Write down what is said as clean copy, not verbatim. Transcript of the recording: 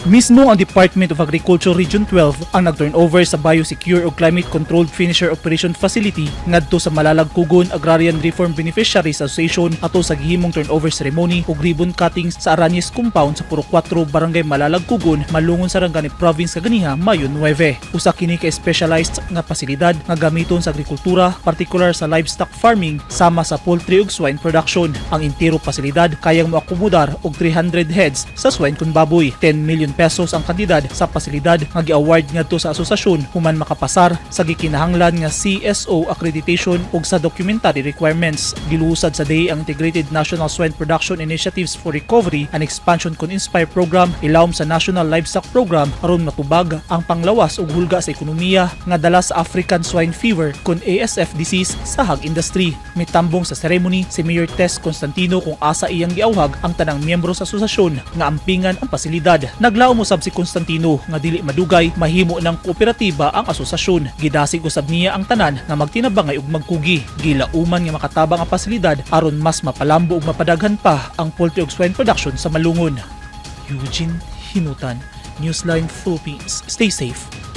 Mismo ang Department of Agriculture Region 12 ang nag-turnover sa Biosecure o Climate Controlled Finisher Operation Facility ngadto sa Malalag Kugon Agrarian Reform Beneficiaries Association ato sa gihimong turnover ceremony ug ribbon cutting sa Arañez Compound sa Purok 4, Barangay Malalag Kugon, Malungon, Sarangani Province kaganiha, Mayo 9. Usa kini ka specialized nga pasilidad nga gamiton sa agrikultura, partikular sa livestock farming sama sa poultry ug swine production. Ang entero pasilidad kayang moakomodar og 300 heads sa swine kun baboy. ₱10 million ang kantidad sa pasilidad nga gi-award ngadto sa asosasyon human makapasar sa gikinahanglan nga CSO accreditation ug sa documentary requirements. Gilusad sa DA ang Integrated National Swine Production Initiatives for Recovery and Expansion kon Inspire Program ilawom sa National Livestock Program aron matubag ang panglawas ug hulga sa ekonomiya nga dala sa African Swine Fever kon ASF disease sa hog industry. Mitambong sa ceremony si Mayor Tess Constantino kung asa iyang giawhag ang tanang miyembro sa asosasyon nga ampingan ang pasilidad. Naglaom usab si Constantino nga dili madugay mahimo ng kooperatiba ang asosasyon. Gidasig usab niya ang tanan nga magtinabangay ug magkugi. Gilauman nga makatabang ang pasilidad aron mas mapalambo ug mapadaghan pa ang poultry ug swine production sa Malungon. Eugene Hinutan, Newsline Philippines. Stay safe.